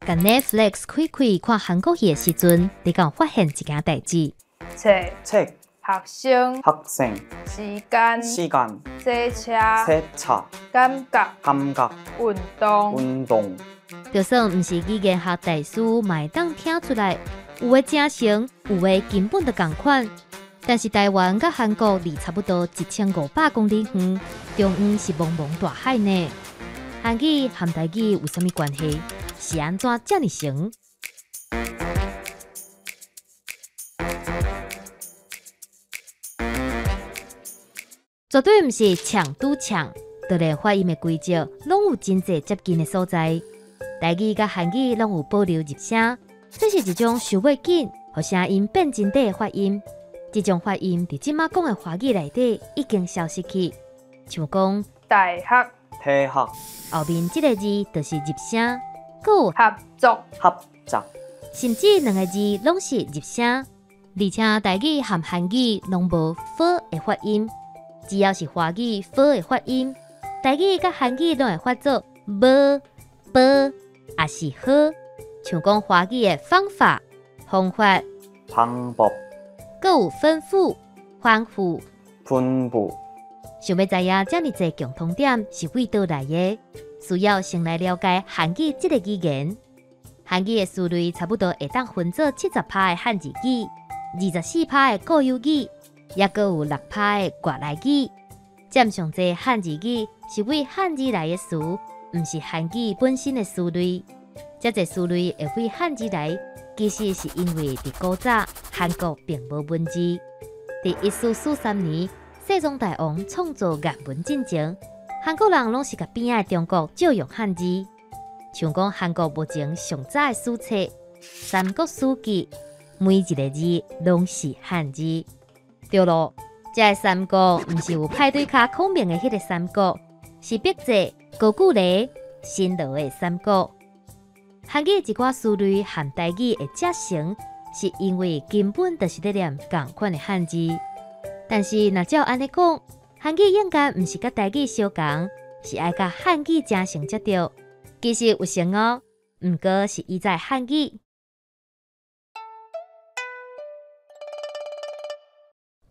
共 Netflix 開開看韓國戲的時陣，你敢有發現一件代誌？冊 책, 學生 학생, 時間 시간, 洗車 세차, 感覺 감각, 運動 운동, 就算毋是語言學大師，嘛會當聽出來，有的正成，有的根本就仝款。但是台灣佮韓國離差不多1500公里遠，中央是茫茫大海呢。韓語和台語有啥物關係？是按怎遮爾成？絕對毋是搶拄搶，就連發音的規則攏有真濟接近的所在。台語佮韓語攏有保留入聲，這是一種想欲緊，予聲音變真短的發音。這種發音佇這馬講的華語內底已經消失去，像講大學 대학, 後面這个字就是入聲，閣有合作 합작, 甚至兩个字攏是入聲，而且台語和韓語攏無 “f” 的發音，只要是華語 “f” 的發音，台語佮韓語攏會發做 “b”、“b”，抑是 “h”。像講華語的方法、方法， 방법, 閣有吩咐、吩咐。 분부, 想欲知影遮爾濟共通點是佗佗來的，需要先來了解韓語這个語言。韓語的詞類差不多會當分做70%的漢字語，24%的固有語，抑閣有6%的外來語。佔上濟漢字語是為漢字來的詞，毋是韓語本身的詞類。遮濟詞類會為漢字來，其實是因為佇古早韓國並無文字。佇1443年，世宗大王創造諺文進前，韓國人攏是共邊仔的中國借用漢字。像講韓國目前上早的史冊《三國史記》，每一个字攏是漢字。對囉，這个三國毋是有派對卡孔明的彼个三國，是百濟、高句麗、新羅的三國。韓語一寡詞類和台語會遮成，是因為根本就是咧念仝款的漢字。但是若照按呢講，韓語應該毋是佮台語相仝，是愛佮漢語正成才對。其實有成哦，毋過是以前漢語。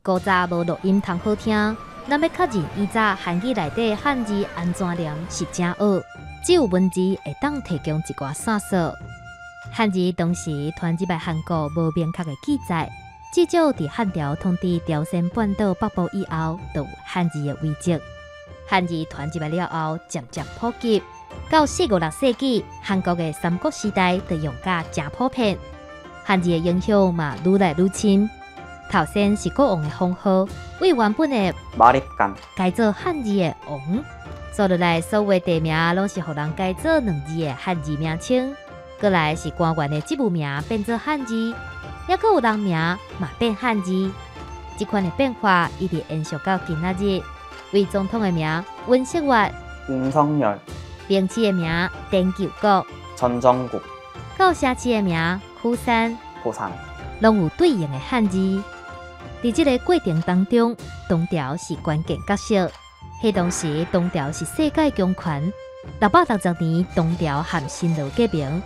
古早無錄音通好聽，咱欲確認以前韓語內底漢字按怎念是誠僫，只有文字會當提供一寡線索。漢字當時傳入來韓國無明確的記載，至少佇漢朝統治朝鮮半島北部以後，就有漢字的遺跡。漢字傳入來了後，漸漸普及。到四五六世紀，韓國的三國時代就用甲誠普遍。漢字的影響嘛愈來愈深。頭先是國王的封號，為原本的 마립간, 改做漢字的王。紲落來所有地名攏是予人改做兩字的漢字名稱。過來是官員的職務名變做漢字，抑閣有人名嘛變漢字。這款的變化一直延續到今仔日。為總統的名尹錫悅， 윤석열, 名市的名田柩國， 전정국, 到城市的名釜山， 부산, 攏有對應的漢字。佇這个過程當中，唐朝是關鍵角色。彼當時，唐朝是世界強權。660年，唐朝和新羅結盟，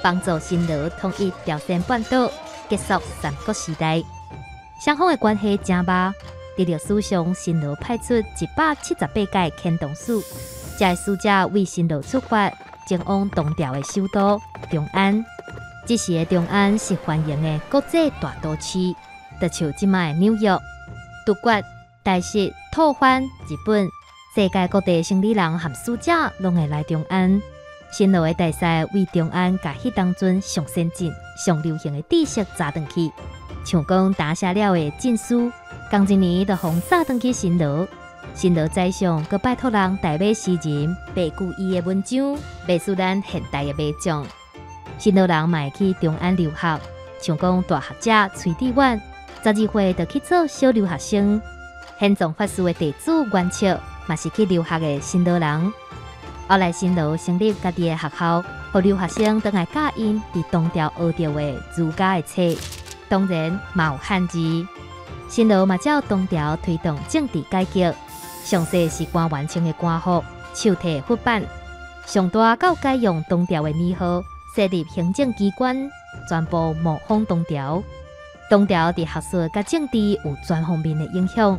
幫助新羅統一朝鮮半島，結束三國時代。雙方的關係誠密。佇歷史上，新羅派出178屆遣唐使，這个使者為新羅出發，前往唐朝的首都長安。這時的長安是繁榮的國際大都市，就像這馬的紐約、突厥、大食、吐蕃、日本，世界各地生理人和使者攏會來長安。新羅的大使為長安共彼當陣上先進、上流行的知識載轉去，像講打寫了的晉書，仝一年就予載轉去新羅。新羅宰相閣拜託人代買詩人白居易的文章，賣予咱現代的民眾。新羅人嘛會去長安留學，像講大學者崔致遠，12歲就去做小留學生。玄奘法師的弟子元徹嘛是去留學的新羅人。後來新羅成立家己的學校，予留學生轉來教𪜶佇唐朝學著的儒家的冊，當然嘛有漢字。新羅嘛照唐朝推動政治改革，上細是官員穿的官服，手提佛板，上大到改用唐朝的年號設立行政機關，全部模仿唐朝。唐朝佇學術佮政治有全方面的影響。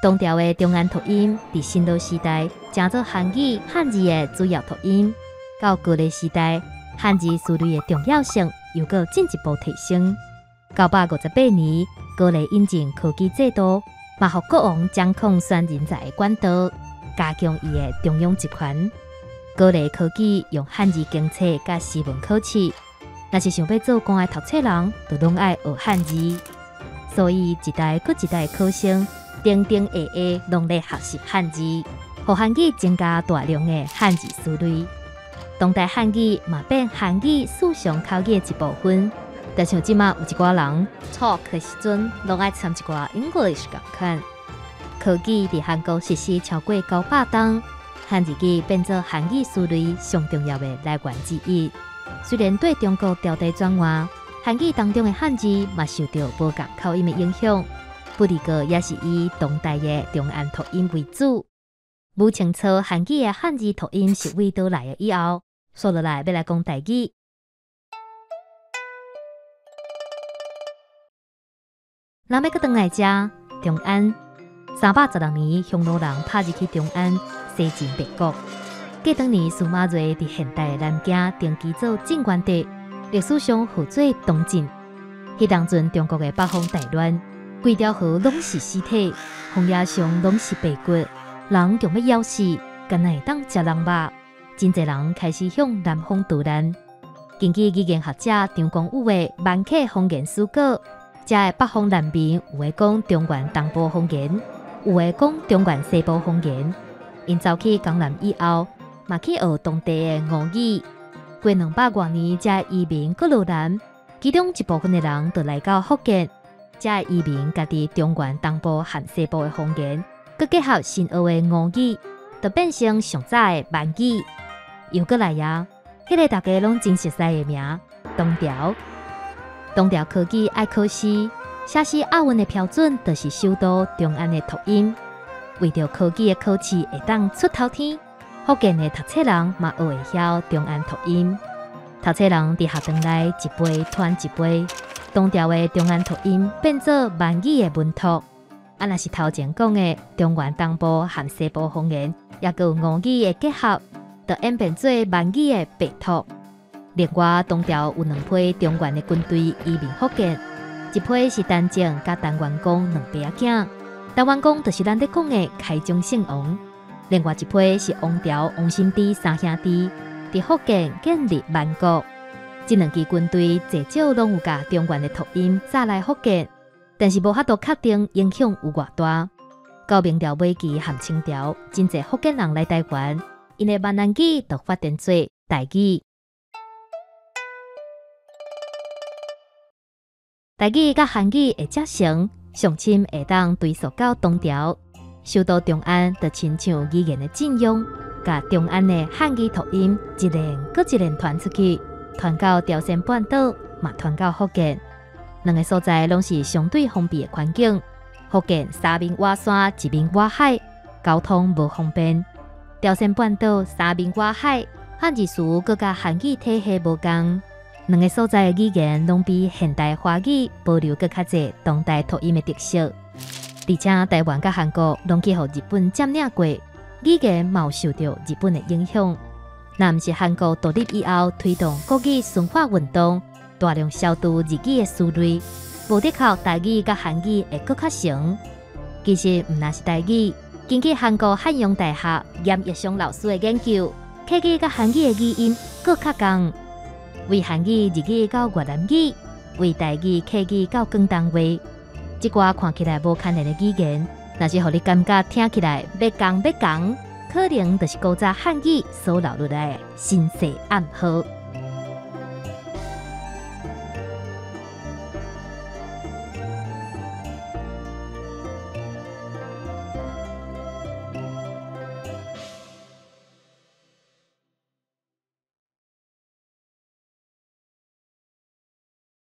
唐朝的重音讀音佇新羅時代成做韓語漢字的主要讀音，到高麗時代，漢字詞彙的重要性又閣進一步提升。958年，高麗引進科舉制度，嘛予國王掌控選人才的管道，加強伊的中央集權。高麗科舉用漢字經冊佮詩文考試，若是想欲做官的讀冊人，就攏愛學漢字。所以一代閣一代考生，頂頂下下攏咧學習漢字，予韓語增加大量的漢字詞彙。當代漢語嘛變韓語四常口語的一部分。但像這馬有一寡人 talk 的時陣，攏愛摻一寡 English 仝款。科舉佇韓國實施超過900冬，漢字語變做韓語詞彙上重要的來源之一。雖然對中國朝代轉換，韓語當中的漢字嘛受著無仝口音的影響，不過也是以當代的重音讀音為主。無清楚韓語的漢字讀音是佗佗來的以後，紲落來欲來講台語。咱欲閣轉來遮，長安316年，匈奴人拍入去長安，西秦滅國。過當年司馬睿佇現代的南京登基做晉元帝，歷史上號做東晉。彼當陣中國的北方大亂，規條河攏是屍體，荒野上攏是白骨，人強欲枵死，敢若會當食人肉？真濟人開始向南方逃難。根據語言學者張光宇的《閩客方言史稿》，遮的北方難民有的講中原東部方言，有的講中原西部方言。𪜶走去江南以後，嘛去學當地的吳語。過200外年，遮的移民閣落南，其中一部分的人就來到福建。遮的移民家己中原東部和西部的方言，閣結合新學的吳語，就變成上早的閩語。又閣來啊，彼个大家攏真熟似的名，唐朝。唐朝科舉愛考試，寫詩押韻的標準就是首都長安的讀音。為著科舉的考試會當出頭天，福建的讀冊人嘛學會曉長安讀音。讀冊人佇學堂內一輩傳一輩，唐朝的長安讀音變做閩語的文託。啊，若是頭前講的中原東部和西部方言，抑閣有吳語的結合，就演變做閩語的白讀。另外，唐朝有兩批中原的軍隊移民福建，一批是陳政佮陳元光兩爸仔囝，陳元光就是咱咧講的開漳聖王。另外一批是王朝王審知三兄弟，佇福建建立閩國。這兩支軍隊濟少攏有共中原的讀音載來福建，但是無法度確定影響有偌大。到明朝尾期和清朝，真濟福建人來台灣，𪜶的閩南語就發展做台語。台語佮韓語的結成，上深會當追溯到唐朝，首都長安就親像語言的震央，共長安的漢語讀音一連閣一連傳出去，傳到朝鮮半島，嘛傳到福建。兩个所在攏是相對封閉的環境，福建三面倚山，一面倚海，交通無方便。朝鮮半島三面倚海，漢字詞閣佮韓語體系無仝。兩个所在的語言攏比現代華語保留閣較濟當代讀音的特色，而且台灣佮韓國攏去予日本佔領過，語言嘛有受著日本的影響。若毋是韓國獨立以後推動國語馴化運動，大量消除日語的詞彙，無的確台語佮韓語會閣較成。其實毋但是台語，根據韓國漢陽大學嚴奕松老師的研究，客語佮韓語的語音閣較仝。為韓語、日語到越南語，為台語、客語到廣東話，這寡看起來無牽連的語言，若是予你感覺聽起來欲仝欲仝，可能就是古早漢語所留落來的神秘暗號。